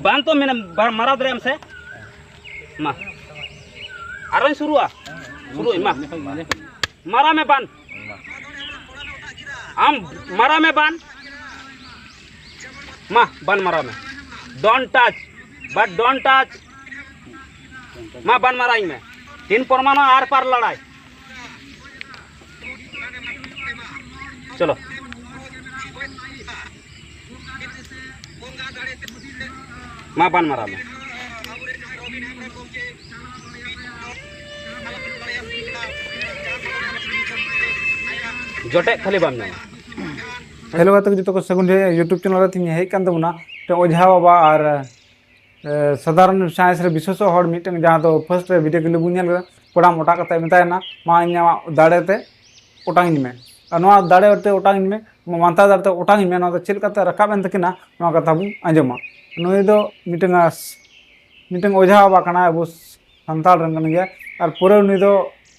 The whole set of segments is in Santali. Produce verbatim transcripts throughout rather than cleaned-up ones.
ᱵᱟᱝ ᱛᱚ ᱢᱮᱱᱮ ᱵᱟ-, ᱢᱟᱨᱟᱣ ᱫᱟᱲᱮᱭᱟᱜ ᱟᱢ ᱥᱮ? ᱢᱟ᱾ ᱟᱨᱚᱧ ᱥᱩᱨᱩᱜᱼᱟ᱾ ᱥᱩᱨᱩᱜ ᱟᱹᱧ, ᱢᱟ᱾ ᱢᱟᱨᱟᱣ ᱢᱮ ᱵᱟᱱ᱾ ᱟᱢ ᱢᱟᱨᱟᱣ ᱢᱮ ᱵᱟᱱ᱾ ᱢᱟ, ᱵᱟᱱ ᱢᱟᱨᱟᱣ ᱢᱮ᱾ Don't touch, but don't touch. ᱢᱟ, ᱵᱟᱱ ᱢᱟᱨᱟᱣ ᱤᱧ ᱢᱮ᱾ ᱛᱤᱱ ᱯᱚᱨᱢᱟᱱᱚ ᱟᱨ ᱯᱟᱨ ᱞᱟᱲᱟᱭ᱾ ᱪᱚᱞᱚ᱾ ᱢᱟ, ᱵᱟᱱ ᱢᱟᱨᱟᱣ ᱢᱮ᱾ ᱡᱚᱴᱮᱫ ᱠᱷᱟᱹᱞᱤ ᱵᱟᱢ ᱧᱟᱢᱟ᱾ Hello ᱜᱟᱛᱮ ᱠᱚ, ᱡᱚᱛᱚ ᱠᱚ ᱥᱟᱹᱜᱩᱱ ᱡᱚᱦᱟᱨ᱾ YouTube channel ᱨᱮ ᱛᱤᱦᱤᱧ ᱦᱮᱡ ᱠᱟᱱ ᱛᱟᱵᱚᱱᱟ ᱢᱤᱫᱴᱮᱱ ᱚᱡᱷᱟ ᱵᱟᱵᱟ ᱟᱨ, ᱮ, ᱥᱟᱫᱷᱟᱨᱚᱱ science ᱨᱮ ᱵᱤᱥᱮᱥᱚᱜ ᱦᱚᱲ, ᱢᱤᱫᱴᱮᱱ ᱡᱟᱦᱟᱸ ᱫᱚ first ᱨᱮ video clip ᱵᱚᱱ ᱧᱮᱞ ᱠᱮᱫᱟ, ᱠᱚᱲᱟᱢ ᱚᱴᱟᱜ ᱠᱟᱛᱮ ᱢᱮᱛᱟᱭ ᱠᱟᱱᱟ, "ᱢᱟ, ᱤᱧ ᱟᱢᱟᱜ ᱫᱟᱲᱮ ᱛᱮ ᱚᱴᱟᱝ ᱤᱧ ᱢᱮ, ᱟᱨ ᱱᱚᱣᱟ ᱫᱟᱲᱮ ᱛᱮ ᱚᱴᱟᱝ ᱤᱧ ᱢᱮ, ᱢᱟᱱᱛᱟᱨ ᱫᱟᱲᱮ ᱛᱮ ᱚᱴᱟᱝ ᱤᱧ ᱢᱮ, ᱱᱚᱣᱟ ᱫᱚ ᱪᱮᱫ ᱞᱮᱠᱟᱛᱮ ᱨᱟᱠᱟᱵ ᱮᱱ ᱛᱟᱹᱠᱤᱱᱟ, ᱱᱚᱣᱟ ᱠᱟᱛᱷᱟ ᱵᱚᱱ ᱟᱸᱡᱚᱢᱟ᱾" ᱱᱩᱭ ᱫᱚ ᱢᱤᱫᱴᱟᱝ, ᱢᱤᱫᱴᱟᱝ ᱚᱡᱷᱟ ᱵᱟᱵᱟ ᱠᱟᱱᱟᱭ, ᱟᱵᱚ ᱥᱟᱱᱛᱟᱲ ᱨᱮᱱ ᱠᱟᱱ ᱜᱮᱭᱟ, ᱟᱨ ᱯᱩᱨᱟᱹ ᱱᱩᱭ ᱫᱚ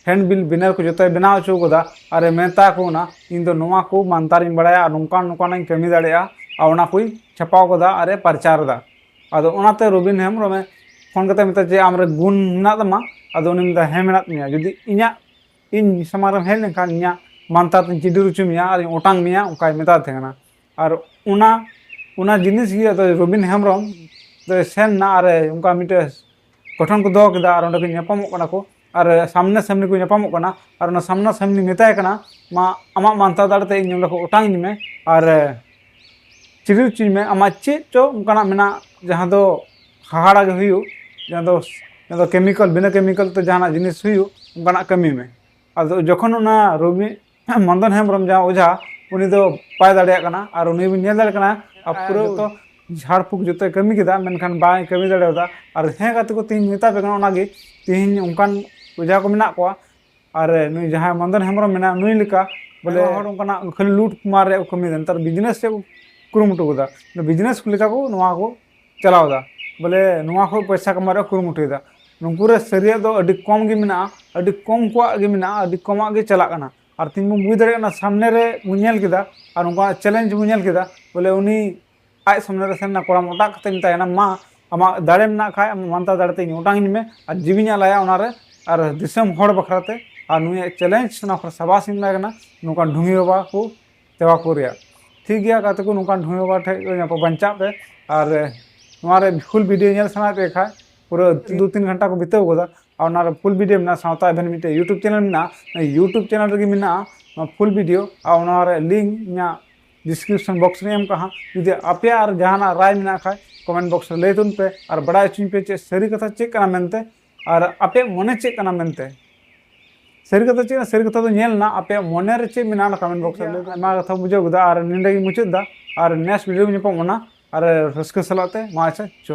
handbill ᱵᱮᱱᱟᱨ ᱠᱚ ᱡᱚᱛᱚᱭ ᱵᱮᱱᱟᱣ ᱦᱚᱪᱚ ᱠᱟᱫᱟ, ᱟᱨᱮ ᱢᱮᱛᱟ ᱠᱚ ᱠᱟᱱᱟ, "ᱤᱧ ᱫᱚ ᱱᱚᱣᱟ ᱠᱚ ᱢᱟᱱᱛᱟᱨᱤᱧ ᱵᱟᱲᱟᱭᱟ, ᱟᱨ ᱱᱚᱝᱠᱟᱱ ᱱᱚᱝᱠᱟᱱᱟᱜ ᱤᱧ ᱠᱟᱹᱢᱤ ᱫᱟᱲᱮᱭᱟᱜᱼᱟ", ᱟᱨ ᱚᱱᱟ ᱠᱚᱭ ᱪᱷᱟᱯᱟᱣ ᱠᱟᱫᱟ ᱟᱨᱮ ᱯᱨᱚᱪᱟᱨ ᱮᱫᱟ᱾ ᱟᱫᱚ ᱚᱱᱟᱛᱮ ᱨᱚᱵᱤᱱ ᱦᱮᱢᱵᱨᱚᱢᱮ ᱯᱷᱳᱱ ᱠᱟᱛᱮ ᱢᱮᱛᱟᱭ ᱡᱮ, "ᱟᱢᱨᱮ ᱜᱩᱱ ᱢᱮᱱᱟᱜ ᱛᱟᱢᱟ?" ᱟᱫᱚ ᱩᱱᱤ ᱢᱮᱛᱟᱭ, "ᱦᱮᱸ, ᱢᱮᱱᱟᱜ ᱛᱤᱧᱟ, ᱡᱩᱫᱤ ᱤᱧᱟᱹᱜ, ᱤᱧ ᱥᱟᱢᱟᱝ ᱨᱮᱢ ᱦᱮᱡ ᱞᱮᱱᱠᱷᱟᱱ ᱤᱧᱟᱹᱜ ᱢᱟᱱᱛᱟᱨ ᱛᱤᱧ ᱪᱤᱰᱤᱨ ᱦᱚᱪᱚ ᱢᱮᱭᱟ ᱟᱨᱤᱧ ᱚᱴᱟᱝ ᱢᱮᱭᱟ", ᱚᱱᱠᱟᱭ ᱢᱮᱛᱟᱫ ᱛᱟᱦᱮᱸ ᱠᱟᱱᱟ᱾ ᱟᱨ ᱚᱱᱟ, ᱚᱱᱟ ᱡᱤᱱᱤᱥ ᱜᱮ ᱟᱫᱚ ᱨᱚᱵᱤᱱ ᱦᱮᱢᱵᱨᱚᱢ ᱫᱚᱭ ᱥᱮᱱ ᱮᱱᱟ ᱟᱨ ᱚᱱᱠᱟ ᱢᱤᱫᱴᱮᱡ ᱜᱚᱴᱷᱚᱱ ᱠᱚ ᱫᱚᱦᱚ ᱠᱮᱫᱟ ᱟᱨ ᱚᱸᱰᱮ ᱠᱚ ᱧᱟᱯᱟᱢᱚᱜ ᱠᱟᱱᱟ ᱠᱚ ᱟᱨ ᱥᱟᱢᱱᱟ ᱥᱟᱢᱱᱤ ᱠᱚ ᱧᱟᱯᱟᱢᱚᱜ ᱠᱟᱱᱟ ᱟᱨ ᱚᱱᱟ ᱥᱟᱢᱱᱟ ᱥᱟᱢᱱᱤ ᱢᱮᱛᱟᱭ ᱠᱟᱱᱟ, "ᱢᱟ, ᱟᱢᱟᱜ ᱢᱟᱱᱛᱟᱨ ᱫᱟᱲᱮ ᱛᱮ ᱤᱧ ᱱᱚᱸᱰᱮ ᱠᱷᱚᱱ ᱚᱴᱟᱝ ᱤᱧ ᱢᱮ ᱟᱨ ᱪᱤᱰᱤᱨ ᱦᱚᱪᱚᱧ ᱢᱮ, ᱟᱢᱟᱜ ᱪᱮᱫ ᱪᱚ ᱚᱱᱠᱟᱱᱟᱜ ᱢᱮᱱᱟᱜ ᱡᱟᱦᱟᱸ ᱫᱚ ᱦᱟᱦᱟᱲᱟ ᱜᱮ ᱦᱩᱭᱩᱜ, ᱡᱟᱦᱟᱸ ᱫᱚ, ᱡᱟᱦᱟᱸ ᱫᱚ chemical, ᱵᱤᱱᱟᱹ chemical ᱛᱮ ᱡᱟᱦᱟᱱᱟᱜ ᱡᱤᱱᱤᱥ ᱦᱩᱭᱩᱜ, ᱚᱱᱠᱟᱱᱟᱜ ᱠᱟᱹᱢᱤ ᱢᱮ᱾" ᱟᱫᱚ ᱡᱚᱠᱷᱚᱱ ᱚᱱᱟ ᱨᱚᱵᱤ ᱢᱚᱫᱚᱱ ᱦᱮᱢᱵᱨᱚᱢ ᱡᱟᱦᱟᱸ ᱚᱡᱷᱟ, ᱩᱱᱤ ᱫᱚ ᱵᱟᱭ ᱫᱟᱲᱮᱭᱟᱜ ᱠᱟᱱᱟ ᱟᱨ ᱩᱱᱤ ᱵᱚᱱ ᱧᱮᱞ ᱫᱟᱲᱮᱭᱟᱜ ᱠᱟᱱᱟ ᱟᱨ ᱯᱩᱨᱟᱹ ᱡᱚᱛᱚ ᱡᱷᱟᱲ ᱯᱷᱩᱸᱠ ᱡᱚᱛᱚᱭ ᱠᱟᱹᱢᱤ ᱠᱮᱫᱟ, ᱢᱮᱱᱠᱷᱟᱱ ᱵᱟᱭ ᱠᱟᱹᱢᱤ ᱫᱟᱲᱮᱭᱟᱫᱟ᱾ ᱟᱨ ᱦᱮᱸ ᱜᱟᱛᱮ ᱠᱚ, ᱛᱮᱦᱮᱧ ᱢᱮᱛᱟ ᱯᱮ ᱠᱟᱱᱟ ᱚᱱᱟᱜᱮ, ᱛᱮᱦᱮᱧ ᱚᱱᱠᱟᱱ ᱚᱡᱷᱟ ᱠᱚ ᱢᱮᱱᱟᱜ ᱠᱚᱣᱟ ᱟᱨ ᱱᱩᱭ ᱡᱟᱦᱟᱸᱭ ᱢᱚᱫᱚᱱ ᱦᱮᱢᱵᱨᱚᱢ ᱢᱮᱱᱟᱭᱟ, ᱱᱩᱭ ᱞᱮᱠᱟ ᱵᱚᱞᱮ ᱟᱭᱢᱟ ᱦᱚᱲ ᱚᱱᱠᱟᱱᱟᱜ ᱠᱷᱟᱹᱞᱤ ᱞᱩᱴ ᱠᱩᱢᱟᱨ ᱨᱮᱭᱟᱜ ᱠᱚ ᱠᱟᱹᱢᱤᱭᱮᱫᱟ, ᱱᱮᱛᱟᱨ business ᱨᱮᱭᱟᱜ ᱠᱚ ᱠᱩᱨᱩᱢᱩᱴᱩ ᱠᱟᱫᱟ᱾ Business ᱞᱮᱠᱟ ᱠᱚ ᱱᱚᱣᱟ ᱠᱚ ᱪᱟᱞᱟᱣ ᱮᱫᱟ, ᱵᱚᱞᱮ ᱱᱚᱣᱟ ᱠᱷᱚᱱ ᱯᱚᱭᱥᱟ ᱠᱟᱢᱟᱣ ᱨᱮᱭᱟᱜ ᱠᱩᱨᱩᱢᱩᱴᱩᱭᱮᱫᱟ᱾ ᱱᱩᱠᱩ ᱨᱮ ᱥᱟᱹᱨᱤᱭᱟᱜ ᱫᱚ ᱟᱹᱰᱤ ᱠᱚᱢ ᱜᱮ ᱢᱮᱱᱟᱜᱼᱟ, ᱟᱹᱰᱤ ᱠᱚᱢ ᱠᱚᱣᱟᱜ ᱜᱮ ᱢᱮᱱᱟᱜᱼᱟ, ᱟᱹᱰᱤ ᱠᱚᱢᱟᱜ ᱜᱮ ᱪᱟᱞᱟᱜ ᱠᱟᱱᱟ᱾ ᱟᱨ ᱛᱤᱦᱤᱧ ᱵᱚᱱ ᱵᱩᱡᱽ ᱫᱟᱲᱮᱭᱟᱜ ᱠᱟᱱᱟ, ᱥᱟᱢᱱᱮ ᱨᱮ ᱵᱚᱱ ᱧᱮᱞ ᱠᱮᱫᱟ ᱟᱨ ᱚᱱᱠᱟ challenge ᱵᱚᱱ ᱧᱮᱞ ᱠᱮᱫᱟ, ᱵᱚᱞᱮ ᱩᱱᱤ ᱟᱡ ᱥᱟᱢᱱᱮ ᱨᱮ ᱥᱮᱱ ᱮᱱᱟ ᱠᱚᱲᱟᱢ ᱚᱴᱟᱜ ᱠᱟᱛᱮ ᱢᱮᱛᱟᱭ ᱠᱟᱱᱟ, "ᱢᱟ ᱟᱢᱟᱜ ᱫᱟᱲᱮ ᱢᱮᱱᱟᱜ ᱠᱷᱟᱡ, ᱟᱢᱟᱜ ᱢᱟᱱᱛᱟ ᱫᱟᱲᱮ ᱛᱮ ᱤᱧ ᱚᱴᱟᱝ ᱤᱧ ᱢᱮ ᱟᱨ ᱡᱤᱣᱤᱧ ᱟᱞᱟᱭᱟ ᱚᱱᱟᱨᱮ, ᱟᱨ ᱫᱤᱥᱚᱢ ᱦᱚᱲ ᱵᱟᱠᱷᱨᱟ ᱛᱮ, ᱟᱨ ᱱᱩᱭᱟᱜ ᱪᱮᱞᱮᱧᱡᱽ ᱚᱱᱟ ᱠᱷᱚᱱ ᱥᱟᱵᱟᱥ ᱤᱧ ᱮᱢᱟᱭ ᱠᱟᱱᱟ ᱱᱚᱝᱠᱟᱱ ᱰᱷᱩᱝᱜᱤ ᱵᱟᱵᱟ ᱠᱚ ᱛᱮᱣᱟ ᱠᱚ ᱨᱮᱭᱟᱜ᱾ ᱴᱷᱤᱠ ᱜᱮᱭᱟ ᱜᱟᱛᱮ ᱠᱚ, ᱱᱚᱝᱠᱟᱱ ᱰᱷᱩᱝᱜᱤ ᱵᱟᱵᱟ ᱴᱷᱮᱡ ᱠᱷᱚᱱ ᱵᱟᱧᱪᱟᱜ ᱯᱮ, ᱟᱨ ᱱᱚᱣᱟ ᱨᱮ ᱯᱷᱩᱞ ᱵᱷᱤᱰᱤᱭᱳ ᱧᱮᱞ ᱥᱟᱱᱟᱭᱮᱫ ᱯᱮ ᱠᱷᱟᱡ ᱯᱩᱨᱟᱹ ᱫᱩ ᱛᱤᱱ ᱜᱷᱚᱱᱴᱟ ᱠᱚ ᱵᱤᱛᱟᱹᱣ ᱠᱟᱫᱟ, ᱟᱨ ᱚᱱᱟ ᱨᱮ ᱯᱷᱩᱞ ᱵᱷᱤᱰᱤᱭᱳ ᱢᱮᱱᱟᱜᱼᱟ, ᱥᱟᱶᱛᱟ ᱮᱵᱷᱮᱱ ᱢᱤᱫᱴᱮᱡ YouTube ᱪᱮᱱᱮᱞ ᱢᱮᱱᱟᱜᱼᱟ, ᱚᱱᱟ YouTube ᱪᱮᱱᱮᱞ ᱨᱮᱜᱮ ᱢᱮᱱᱟᱜᱼᱟ ᱱᱚᱣᱟ ᱯᱷᱩᱞ ᱵᱷᱤᱰᱤᱭᱳ, ᱟᱨ ᱚᱱᱟ ᱨᱮ ᱞᱤᱝᱠ ᱤᱧᱟᱹᱜ ᱰᱤᱥᱠᱨᱤᱯᱥᱚᱱ ᱵᱚᱠᱥ ᱨᱮ ᱮᱢ ᱠᱟᱜᱼᱟ᱾ ᱡᱩᱫᱤ ᱟᱯᱮᱭᱟᱜ ᱟᱨ ᱡᱟᱦᱟᱱᱟᱜ ᱨᱟᱭ ᱢᱮᱱᱟᱜ ᱠᱷᱟᱡ ᱠᱚᱢᱮᱱᱴ ᱵᱚᱠᱥ ᱨᱮ ᱞᱟᱹᱭ ᱛᱟᱵᱚᱱ ᱯᱮ ᱟᱨ ᱵᱟᱲᱟᱭ ᱦᱚᱪᱚᱧ ᱯᱮ ᱪᱮᱫ ᱥᱟᱹᱨᱤ ᱠᱟᱛᱷᱟ ᱪᱮᱫ ᱠᱟᱱᱟ ᱢᱮᱱᱛᱮ, ᱟᱨ ᱟᱯᱮᱭᱟᱜ ᱢᱚᱱᱮ ᱪᱮᱫ ᱠᱟᱱᱟ ᱢᱮᱱᱛᱮ᱾ ᱥᱟᱹᱨᱤ ᱠᱟᱛᱷᱟ ᱪᱮᱫ ᱠᱟᱱᱟ? ᱥᱟᱹᱨᱤ ᱠᱟᱛᱷᱟ ᱫᱚ ᱧᱮᱞ ᱮᱱᱟ, ᱟᱯᱮᱭᱟᱜ ᱢᱚᱱᱮ ᱨᱮ ᱪᱮᱫ ᱢᱮᱱᱟᱜᱼᱟ ᱚᱱᱟ ᱠᱚᱢᱮᱱᱴ ᱵᱚᱠᱥ ᱨᱮ ᱞᱟᱹᱭ ᱯᱮ᱾ ᱟᱭᱢᱟ ᱠᱟᱛᱷᱟ ᱵᱩᱡᱷᱟᱹᱣ ᱠᱮᱫᱟ, ᱟᱨ ᱱᱚᱸᱰᱮ ᱜᱮᱧ ᱢᱩᱪᱟᱹᱫ ᱮᱫᱟ, ᱟᱨ ᱱᱮᱠᱥᱴ ᱵᱷᱤᱰᱤᱭᱳ ᱧᱟᱯᱟᱢ ᱚᱱᱟ, ᱟᱨ ᱨᱟᱹᱥᱠᱟᱹ ᱥᱟᱞᱟᱜ ᱛᱮ ᱢᱟ ᱟᱪᱪᱷᱟ ᱪᱚ᱾